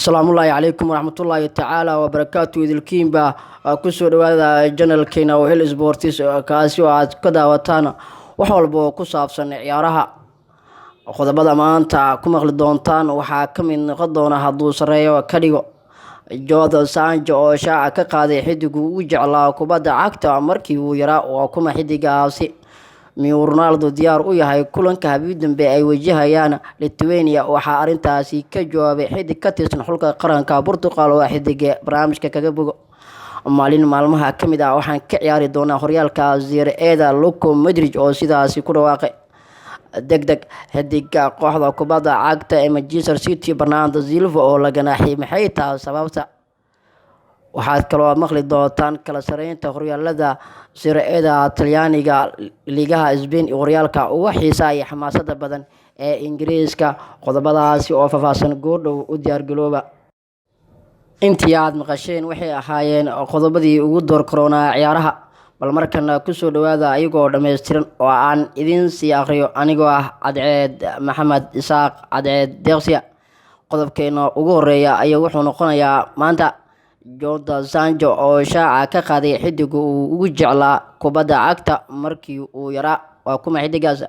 Asalaamullaahi calaykum waraxmatullaahi tacaala wabarakaatu. Idilkiinba kusoo dhawaada channelkeena oo Hel Sports, kaasi oo aad ka daawataan wax walba oo ku saabsan ciyaaraha. Qodobada maanta ku maqli doontaan waxaa ka mid noqon doona, hadduu sareeyo ka dhigo, Jadon Sancho oo shaaca ka qaaday xidigu ugu jeclaa kubadda cagta markii uu yaraa. Waa kuma xidigaasi? Miyuu Ronaldo diyaar u yahay kulanka habeen dambe ay wajahayaan Lithuania? Waxaa arrintaasi ka jawaabay xidig ka tirsan xulka qaranka Portugal oo xidiga barnaamijka kaga bogo. Maalin maalmaha ka mid ah waxaan ka ciyaari doonaa horyaalka Serie A-da, Luka Modric oo sidaasi ku dhawaaqay. Deg deg, xidiga kooxda kubadda cagta ee Manchester City Bernardo Silva oo la ganaaxay, maxay tahay sababta? Waxaad kaloo maqli doontaan kala sareynta horyaalada Serie A-da Talyaaniga, liigaha Spain iyo horyaalka ugu xiisaha iyo xamaasada badan ee Ingiriiska. Qodobadaasi oo faahfaahsan goordhow u diyaargarooba. Intii aad maqasheen waxay ahaayeen qodobadii ugu door karoonaa ciyaaraha, bal markana kusoo dhawaada ayagoo dhammaystiran oo aan idiin sii aqriyo anigoo ah Cadceed Maxamed Isaaq, Cadceed Deeqsiya. Qodobkeena ugu horeeya ayaa wuxuu noqonayaa maanta Jadon Sancho oo shaaca ka qaaday xidiga uu ugu jeclaa kubadda cagta markii uu yaraa. Waa kuma xidigaas?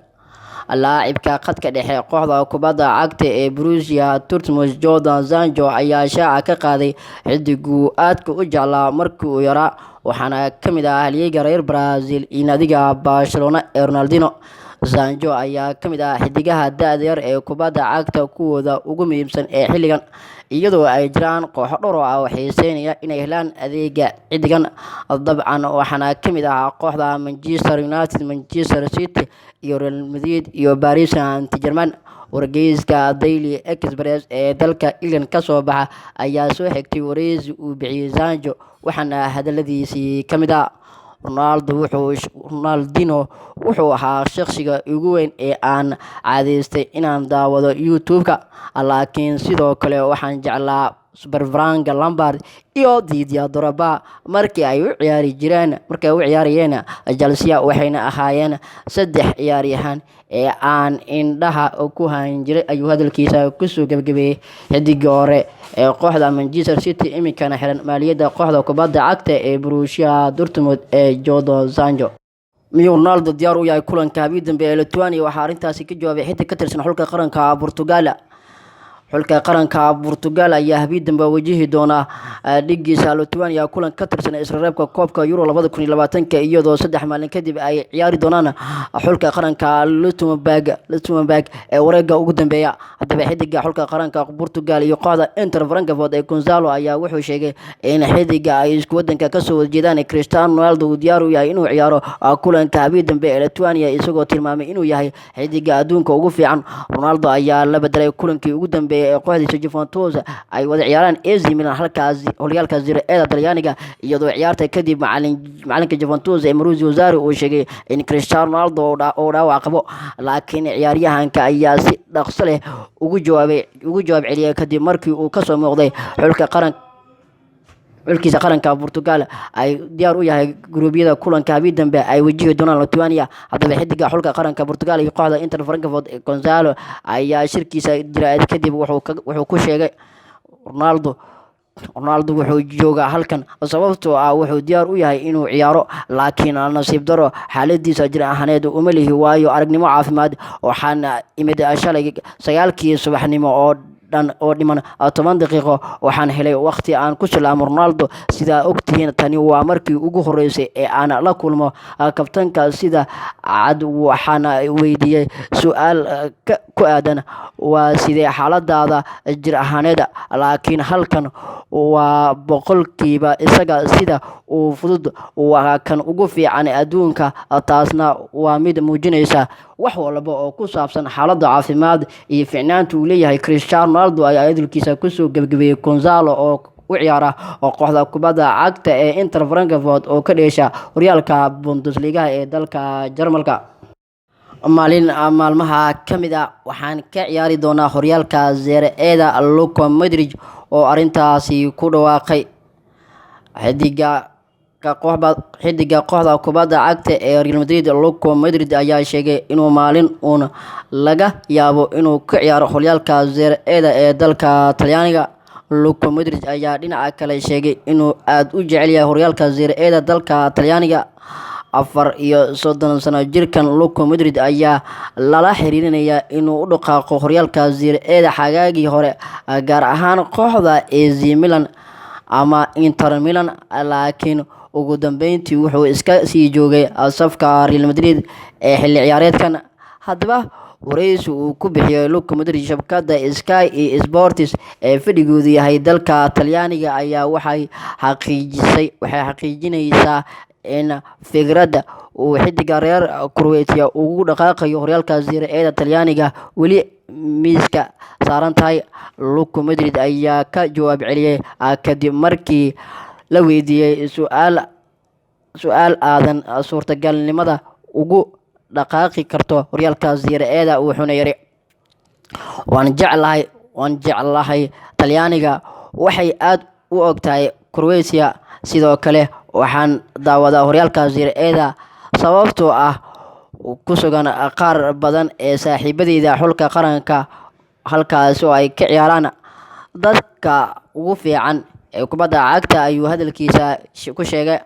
Laacibka khadka dhexe kooxda kubadda cagta ee Borussia Dortmund Jadon Sancho ayaa shaaca ka qaaday xidiguu aadka u jeclaa markii uu yaraa, waxaana ka mid ah halyeyga reer Brazil iyo naadiga Barcelona ee Ronaldinho. Sancho ayaa ka mid ah xidigaha da'da yar ee kubadda cagta kuwooda ugu muhiimsan ee xilligan, iyadoo ay jiraan kooxo dhowr ah oo xiiseynaya inay helaan adeega xidigan. Dabcan waxaana ka mid ah kooxda Manchester United, Manchester City iyo Real Madrid iyo Paris Saint-Germain. Wargeyska Daily Express ee dalka England kasoo baxa ayaa soo xigtay wareysi uu bixiyey Sancho, waxaana hadaladiisii ka mid ah: "Ronaldo wuxuu Ronaldinho wuxuu ahaa shaqsiga ugu weyn ee aan caadeystay inaan daawado YouTube-ka, laakiin sidoo kale waxaan jeclaa Super Frank Lampard iyo Didier Drogba markii ay u ciyaari jireen, markii ay u ciyaarayeen Chelsea, waxayna ahaayeen saddex ciyaaryahan ee aan indhaha ku hayn jiray," ayuu hadalkiisa kusoo gabagabeeyey xidigii hore ee kooxda Manchester City, iminkana xiran maaliyadda kooxda kubadda cagta ee Borussia Dortmund ee Jadon Sancho. Miyuu Ronaldo diyaar u yahay kulanka habeen dambe ee Lithuania? Waxaa arrintaasi ka jawaabay xidig ka tirsan xulka qaranka Portugal. Xulka qaranka Portugal ayaa habeen dambe wajihi doona dhigiisa Lithuania kulan ka tirsan isreebka koobka Euro 2020-ka, iyadoo 3 maalin kadib ay ciyaari doonaan xulka qaranka Luxembourg ee wareega ugu dambeeya. Haddaba xidiga xulka qaranka Portugal iyo kooxda Eintracht Frankfurt ee Gonzalo ayaa wuxuu sheegay in xidiga ay isku wadanka kasoo horjeedaan Cristiano Ronaldo uu diyaar u yahay inuu ciyaaro kulanka habeen dambe ee Lithuania, isagoo tilmaamay inuu yahay xidiga adduunka ugu fiican. Ronaldo ayaa la bedelay kulankii ugu dambeeyay ee kooxdiisa Juventus ay wada ciyaaraan AC Milan halkaas horyaalka Serie A-da Talyaaniga, iyadoo ciyaarta kadib macalinka Juventus ee Maurizio Sarri uu sheegay in Cristiano Ronaldo uu dhaawac qabo, laakiin ciyaaryahanka ayaa si dhaqso leh ugu jawaab celiyay kadib markii uu kasoo muuqday xulka qaran xulkiisa qaranka Portugal ay diyaar u yahay guruubyada kulanka habeen dambe ay wajihi doonaan Lithuania. Haddaba xidiga xulka qaranka Portugal iyo kooxda Eintracht Frankfurt Gonzalo ayaa shirkiisa jira kadib wuxuu ku sheegay: Ronaldo wuxuu joogaa halkan sababtoo ah wuxuu diyaar u yahay inuu ciyaaro, laakiin nasiib daro xaaladiisa jir ahaaneed uma lihi waayo aragnimo caafimaad. Waxaan imid shalay 9-kii subaxnimo oo dhan oo dhiman 10 daqiiqo. Waxaan helay waqti aan ku salaamo Ronaldo. Sidaa ogtihiin, tani waa markii ugu horeysay ee aan la kulmo kabtanka sida cad. Waxaan weydiiyey su-aal ku aadan waa sidee xaaladaada jir ahaaneed, laakiin halkan waa 100% isaga sida uu fudud, waa kan ugu fiican adduunka. Taasna waa mid muujinaysa wax walba oo ku saabsan xaaladda caafimaad iyo ficnaanta uu leeyahay Cristiano Ronaldo," ayaa hadalkiisa kusoo gebagabeeyey Gonzalo oo u ciyaara oo kooxda kubadda cagta ee Eintracht Frankfurt oo ka dheesha horyaalka Bundesliga ee dalka Jarmalka. "Maalin maalmaha ka mid ah waxaan ka ciyaari doonaa horyaalka Serie A-da," Luka Modric oo arrintaasi ku dhawaaqay. Xidiga kooxda kubadda cagta ee Real Madrid Luka Modric ayaa sheegay inuu maalin uun laga yaabo inuu ka ciyaaro horyaalka Serie A-da ee dalka Talyaaniga. Luka Modric ayaa dhinaca kale sheegay inuu aad u jecel yahay horyaalka Serie A-da dalka Talyaaniga. 34 sano jirkan Luka Modric ayaa lala xiriirinayaa inuu u dhaqaaqo horyaalka Serie A-da xagaagii hore, gaar ahaan kooxda AC Milan ama Inter Milan, laakiin ugu dambeyntii wuxuu iska sii joogay safka Real Madrid ee xilli ciyaareedkan. Haddaba, wareysi uu ku bixiyay Luka Modric shabakada Sky Sports ee fadhigoodu yahay dalka Talyaaniga ayaa waxay xaqiijinaysaa in fikradda uu xiddiga reer Croatia ugu dhaqaaqayo horyaalka Serie A-da Talyaaniga weli miiska saaran tahay. Luka Modric ayaa ka jawaab celiyay kadib markii la weydiiyay su'aal aadan suurtagalnimada ugu dhaqaaqi karto horyaalka Serie A-da, wuxuuna yiri: Waan jeclahay Talyaaniga, waxay aad u ogtahay Croatia. Sidoo kale waxaan daawadaa horyaalka Serie A-da sababtoo ah ku sugan qaar badan ee saaxiibadeyda xulka qaranka halkaas oo ay ka ciyaaraan dadka ugu fiican ee kubadda cagta," ayuu hadalkiisa ku sheegay.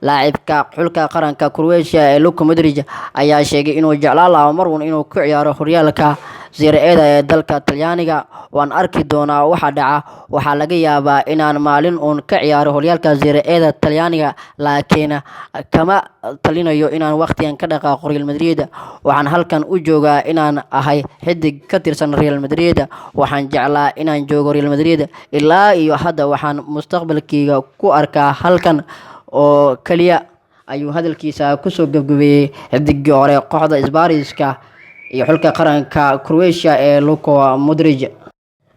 Laacibka xulka qaranka Croatia ee Luka Modric ayaa sheegay inuu jeclaan lahaa mar uun inuu ku ciyaaro horyaalka Serie A-da ee dalka Talyaaniga. "Waan arki doonaa waxa dhaca. Waxaa laga yaabaa inaan maalin uun ka ciyaaro horyaalka Serie A-da Talyaaniga, laakiin kama talinayo inaan waqtigan ka dhaqaaqo Real Madrid. Waxaan halkan u joogaa inaan ahay xiddig ka tirsan Real Madrid. Waxaan jeclaa inaan joogo Real Madrid. Ilaa iyo hadda waxaan mustaqbalkeyga ku arkaa halkan oo kaliya," ayuu hadalkiisa kusoo gabgabeeyey xidigii hore kooxda Isbaanishka iyo xulka qaranka Croatia ee Luka Modric.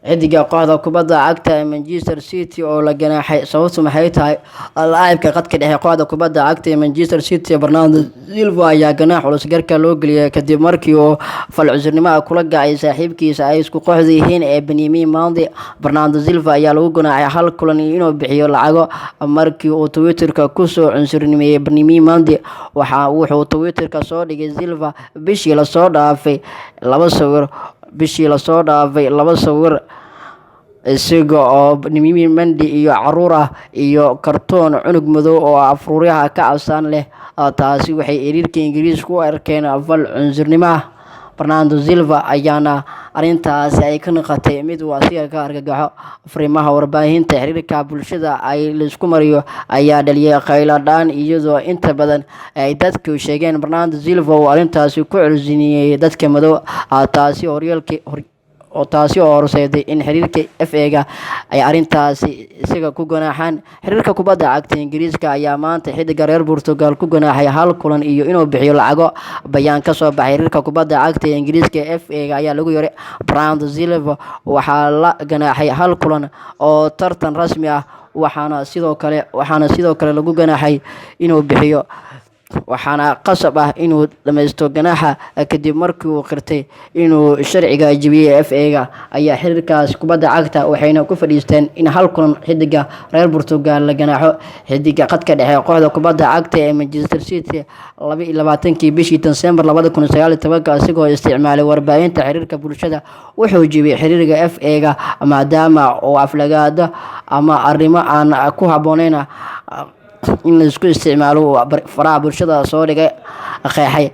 Xidiga kooxda kubadda cagta ee Manchester City oo la ganaaxay, sababtu maxay tahay? Laacibka khadka dhexe kooxda kubadda cagta ee Manchester City, Bernardo Silva, ayaa ganaax culus garka loo geliyay kadib markii uu fal cusurnimo ah kula gacay saaxiibkiisa ay isku kooxda yihiin ee Benjamin Mendy. Bernardo Silva ayaa lagu ganaaxay hal kulan iyo inuu bixiyo lacago markii uu Twitter-ka kusoo cunsurnimeeyay Benjamin Mendy. Waxa wuxuu Twitter-ka soo dhigay Silva bishii lasoo dhaafay laba sawir isaga oo Benjamin Mendy iyo caruur ah iyo kartoon cunug madow oo afruuryaha ka casaan leh. Taasi waxay xiriirka Ingiriiska u arkeen fal cunsurnimo ah. Bernardo Silva ayaana arrintaasi ay ka noqotay mid uu asiga ka argagaxo. Fariimaha warbaahinta xiriirka bulshada ay laisku mariyo ayaa dhaliyay qaylo dhaan, iyadoo inta badan ay dadku sheegeen Bernardo Silva uu arrintaasi ku cunsuriyay dadka madow, taasi horyaalkii oo taasi oo horseeday in xiriirka FA-ga ay arrintaasi isaga ku ganaaxaan. Xiriirka kubadda cagta Ingiriiska ayaa maanta xidiga reer Portugal ku ganaaxay hal kulan iyo inuu bixiyo lacago. Bayaan ka soo baxay xiriirka kubadda cagta ee Ingiriiska FA-ga ayaa lagu yiri: Bernardo Silva waxaa la ganaaxay hal kulan oo tartan rasmi ah, waxaana sidoo kale lagu ganaaxay inuu bixiyo, waxaana qasab ah inuu dhammaysto ganaaxa kadib markii uu qirtay inuu sharciga jebiyey. FA-ga ayaa xiriirkaas kubadda cagta waxayna ku fadhiisteen in hal kulan xidiga reer Portugal la ganaaxo. Xidiga khadka dhexe kooxda kubadda cagta ee Manchester City, 22-kii bishii December 2019-ka, isagoo isticmaalay warbaahinta xiriirka bulshada, wuxuu jebiyey xiriirka FA-ga maadaama uu aflagaado ama arrimo aan ku habbooneyn in laisku isticmaalo faraha bulshada soo dhigay. Qeexay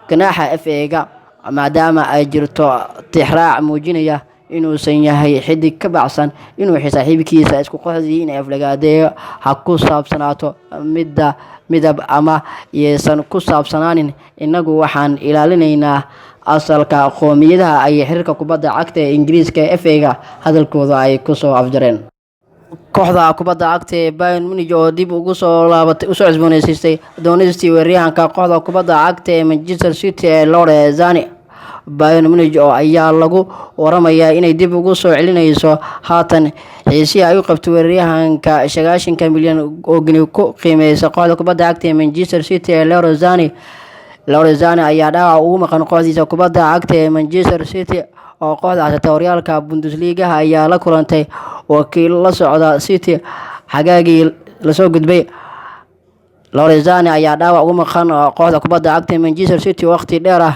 ganaaxa FA-ga maadaama ay jirto tixraac muujinaya inuusan yahay xidig ka baxsan inuu saaxiibkiisa isku kooxdihiin ay aflagaadeeyo, ha ku saabsanaato midda midab ama yeysan ku saabsanaanin. Innagu waxaan ilaalinaynaa asalka qoomiyadaha, ay xiriirka kubadda cagta ee Ingiriiska ee FA-ga hadalkooda ay kusoo afjareen. Kooxda kubadda cagta ee Bayern Munich oo dib ugu soo laabatay usoo cusboonaysiistay doonistii weeraryahanka kooxda kubadda cagta ee Manchester City ee Leroy Sane. Bayern Munich oo ayaa lagu waramayaa inay dib ugu soo celinayso haatan xiisihii ay u qabtay weeraryahanka 90 milyan oo gini ku qiimeysa kooxda kubadda cagta ee Manchester City ee Leroy Sane. Leroy Sane ayaa dhaawac ugu maqan kooxdiisa kubadda cagta ee Manchester City, oo kooxda haysata horyaalka Bundesligaha ayaa la kulantay wakiil la socda City xagaagii lasoo gudbay. Leroy Sane ayaa dhaawac ugu maqan kooxda kubadda cagta ee Manchester City waqti dheer ah.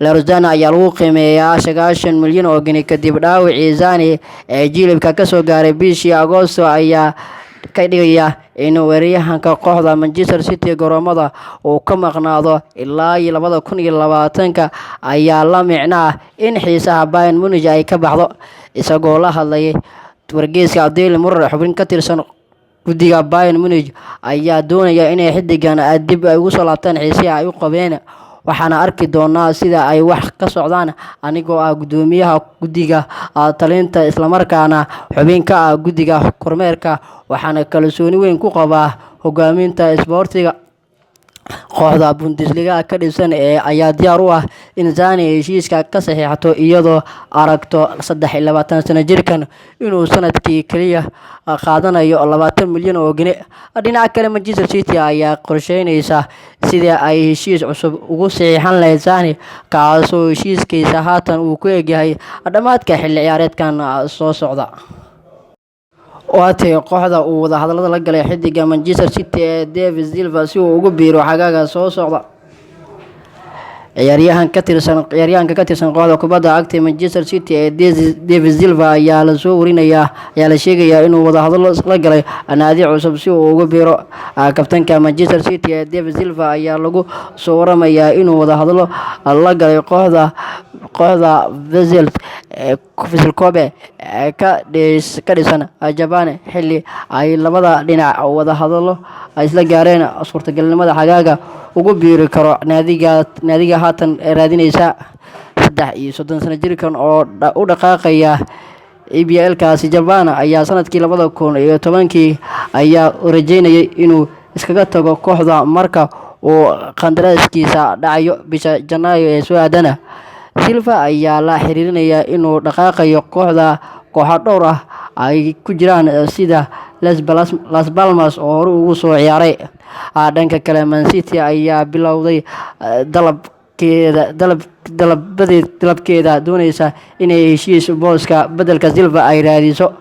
Leroy Sane ayaa lagu qiimeeyaa 90 milyan oo gini kadib dhaawacii Sane ee jilibka kasoo gaaray bishii Agoosto ayaa ka dhigaya in weeraryahanka kooxda Manchester City garoomada uu ka maqnaado ilaa iyo 2020-ka ayaa la micno ah in xiisaha Bayern Munich ay ka baxdo. Isagoo la hadlayay wargeyska Daily Mirror, xubin ka tirsan guddiga Bayern Munich ayaa doonaya inay xiddigan dib ay ugu soo laabtaan xiisihii ay u qabeen. Waxaana arki doonaa sida ay wax ka socdaan. Anigoo ah guddoomiyaha guddiga talinta islamarkaana xubin ka ah guddiga kormeerka, waxaana kalsooni weyn ku qabaa hogaaminta isboortiga. Kooxda Bundesliga ka dhisan ee ayaa diyaar u ah in Sane heshiiska ka saxiixato, iyadoo aragto 23 sano jirkan inuu sanadkii kaliya qaadanayo 20 milyan oo gini. Dhinaca kale, Manchester City ayaa qorsheynaysa sidii ay heshiis cusub ugu saxiixan lahayd Sane, kaasoo heshiiskiisa haatan uu ku egyahay dhammaadka xilli ciyaareedkan soo socda. Waatay kooxda uu wadahadalada la galay xidiga Manchester City ee David Silva si uu ugu biiro xagaaga soo socda? Ciyaaryahanka ka tirsan kooxda kubadda cagta Manchester City ee David Silva ayaa lasoo warinayaa ayaa la sheegayaa inuu wadahadalo la galay naadi cusub si uu ugu biiro. Kabtanka Manchester City ee David Silva ayaa lagu soo waramayaa inuu wadahadalo la galay kooxda Vissel Kobe ka dhisan Japan, xilli ay labada dhinac wadahadalo ay isla gaareen suurtagalnimada xagaaga ugu biiri karo naadiga haatan raadineysa. 33 sano jirkan oo u dhaqaaqaya EPL-kaasi Japan ayaa sanadkii 2010-kii ayaa rajeynayay inuu iskaga tago kooxda marka uu qandaraaskiisa dhacayo bisha Janaayo ee soo aadana. Silva ayaa la xiriirinayaa inuu dhaqaaqayo kooxo dhowr ah ay ku jiraan sida Las Palmas oo hore ugu soo ciyaaray. Dhanka kale, Man City ayaa bilowday dalabkeeda dooneysa inay heshiis booska bedelka Silva ay raadiso.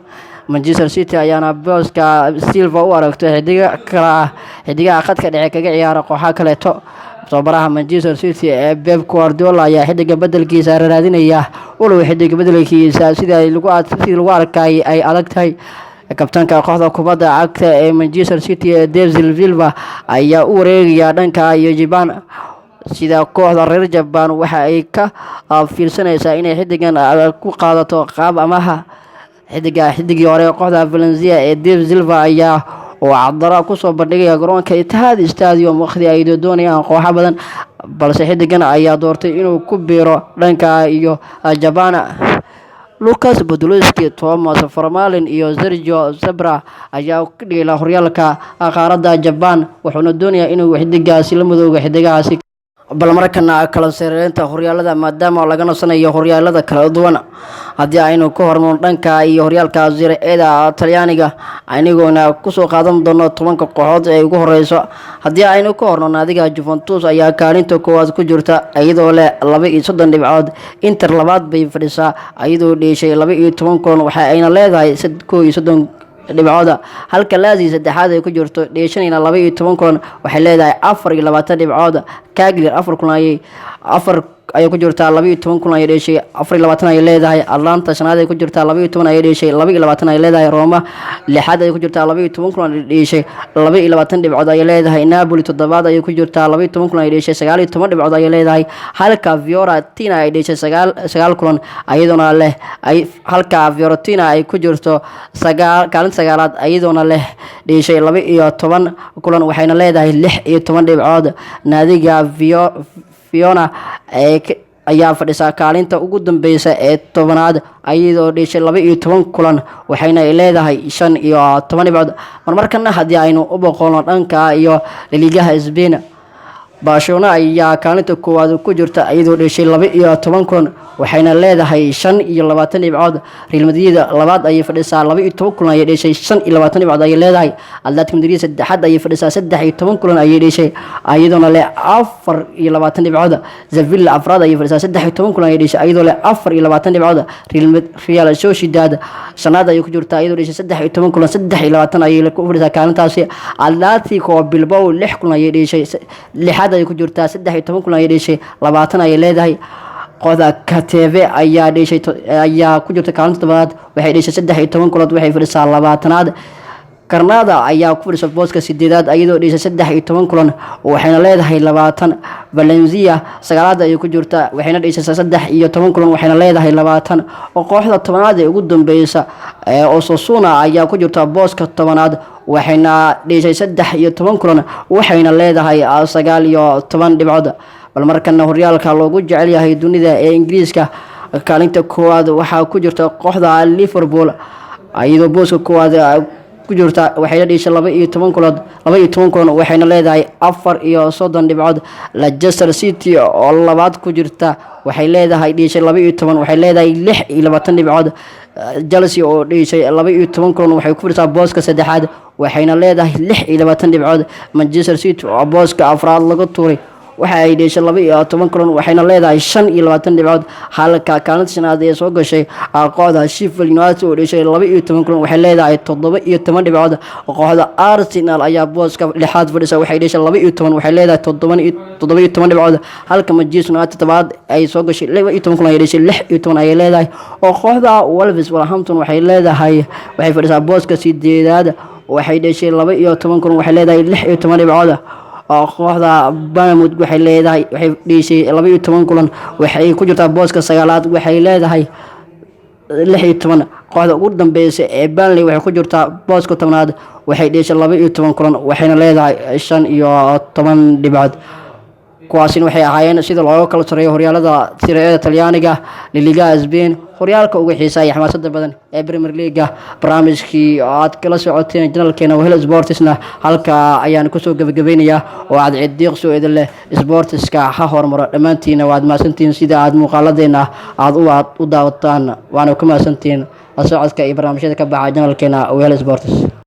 Manchester City ayaana booska Silva u aragto xidiga kale ah xidigaha khadka dhexe kaga ciyaara kooxa kaleeto. Tababaraha Manchester City ee Pep Guardiola ayaa xidiga bedelkiisa raadinaya, walow xidiga bedelkiisa sidii lagu arkay ay adag tahay. Kabtanka kooxda kubadda cagta ee Manchester City ee David Silva ayaa u wareegaya dhanka iyo Japan, sida kooxda reer Japan waxa ay ka fiirsanaysaa inay xidigan ku qaadato qaab amaha. Xidigii hore kooxda Valencia ee David Silva ayaa oo cadaro kusoo bandhigaya garoonka Etihad Stadium waqti ay doonayaan kooxo badan, balse xidigan ayaa doortay inuu ku biiro dhanka iyo Japan. Lucas Podolski, Thomas Vermaelen iyo Sergio Sabra ayaa ka dhigay horyaalka qaaradda Japan, wuxuuna doonayaa inuu xidigaasi la madooga xidigahaasi. Bal markana kala sareynta horyaalada, maadaama laga nasanayo horyaalada kala duwan, haddii aynu ka hormarno dhanka iyo horyaalka Serie A-da Talyaaniga, anigoona kusoo qaadan doono 10-ka kooxood ee ugu horeyso. Haddii aynu ka horno, naadiga Juventus ayaa kaalinta koowaad ku jirta iyadoo leh 32 dhibcood. Inter labaad bay fadhisaa iyadoo dheeshay 12 kulan, waxa ayna leedahay 31 dhibcooda, halka Lazio saddexaad ay ku jirto, dheeshanayna 12 kulan, waxay leedahay 24 dhibcood. Cagliari afar kulan ayay afar ayay ku jirtaa, 12 kulan ayay dheeshay, 24 ayay leedahay. Atalanta shanaad ay ku jirtaa, 12 ayay dheeshay, 22 ayay leedahay. Roma lixaad ayay ku jirtaa, 12 kulan ayay dheeshay, 22 dhibcood ayay leedahay. Napoli toddobaad ayay ku jirtaa, 12 kulan ayay dheeshay, 19 dhibcood ayay leedahay, halka Fiorentina ay dheeshay sagaal kulan iyadoona leh ay, halka Fiorentina ay ku jirto kaalin sagaalaad iyadoona leh dheeshay 12 kulan, waxayna leedahay 16 dhibcood. Naadiga Verona ee ayaa fadhisaa kaalinta ugu dambeysa ee 10aad iyadoo dheeshay 12 kulan, waxayna leedahay 15 dhibcood. Marmarkana haddii aynu u boqolno dhanka iyo laliigaha Spain, Barcelona ayaa kaalinta koowaad ku jirta iyadoo dheeshay 12 kulan, waxayna leedahay 25 dhibcood. Real Madrid labaad ayay fadhisaa, 12 kulan ayay dheeshay, 25 dhibcood ayay leedahay. Atletico Madrid saddexaad ayay fadhisaa, 13 kulan ayay dheeshay, iyadoona leh 24 dhibcood. Sevilla afraad ayay fadhisaa, 13 kulan ayay dheeshay, iyadoo leh 24 dhibcood. Real Sociedad shanaad ayay ku jirtaa, iyadoo dheeshay 13 kulan, 23 ayay ku fadhisaa kaalintaasi. Atletico Bilbao lix kulan ayay dheeshay, lixaad ayay ku jirtaa, 13 kulan ayay dheeshay, 20 ayay leedahay. Kooxda Getafe ayaa dheeshay, ayaa ku jirta kaalinta tobanaad, waxay dheeshay 13 kulood, waxay fadhisaa 20aad. Granada ayaa ku fadhisa booska sideedaad, iyadoo dheeshay 13 kulan, waxayna leedahay 20. Valencia sagaalaad ayay ku jirta, waxayna dheeshay 13 kulan, waxayna leedahay 20. Oo kooxda 10aad ee ugu dambeysa ee Osasuna ayaa ku jirta booska 10aad, waxayna dheeshay 13 kulan, waxayna leedahay 19 dhibcood. Bal markana horyaalka loogu jecel yahay dunida ee Ingiriiska, kaalinta koowaad waxaa ku jirta kooxda Liverpool, iyadoo booska koowaad ku jirta, waxayna dheeshay 12 kulood, 12 kulan, waxayna leedahay 34 dhibcood. Leicester City oo labaad ku jirta waxay leedahay, dheeshay 12, waxay leedahay 26 dhibcood. Chelsea oo dheeshay 12 kulan waxay ku fadhisaa booska saddexaad, waxayna leedahay 26 dhibcood. Manchester City oo booska afraad laga tuuray waxa ay dheeshay 12 kulan, waxayna leedahay 25 dhibcood, halka kaalinta shanaad ee soo gashay kooxda Sheffield United oo dheeshay 12 kulan, waxay leedahay 17 dhibcood. Kooxda Arsenal ayaa booska lixaad fadhisa, waxay dheeshay 12, waxay leedahay 17 dhibcood, halka Manchester United toddobaad ay soo gashay, 12 kulan ay dheeshay, 16 ayay leedahay. Oo kooxda Wolves Wolverhampton waxay leedahay, waxay fadhisaa booska sideedaad, waxay dheeshay 12 kulan, waxay leedahay 16 dhibcood. Oo kooxda Bournemouth waxay leedahay, waxay dheeshay 12 kulan, waxay ku jirtaa booska sagaalaad, waxay leedahay 16. Kooxda ugu dambeysa ee Burnley waxay ku jirtaa booska 10aad, waxay dheeshay 12 kulan, waxayna leedahay 15 dhibcood. Kuwaasina waxay ahaayeen sida looga kala sareeyo horyaalada Serie A-da Talyaaniga, La Liga Spain, horyaalka ugu xiisaha iyo xamaasada badan ee Premier League. Barnaamijkii oo aad kala socoteen channelkeena Wehel Sportsna halkaa ayaan kusoo gebagabeynayaa, oo aad cidiiq soo idin leh sportska ha horumaro. Dhammaantiina waad mahadsantihiin sida aad muuqaaladeena aad u daawataan, waana ku mahadsantihiin la socodka iyo barnaamijyada ka baxa channelkeena Wehel Sports.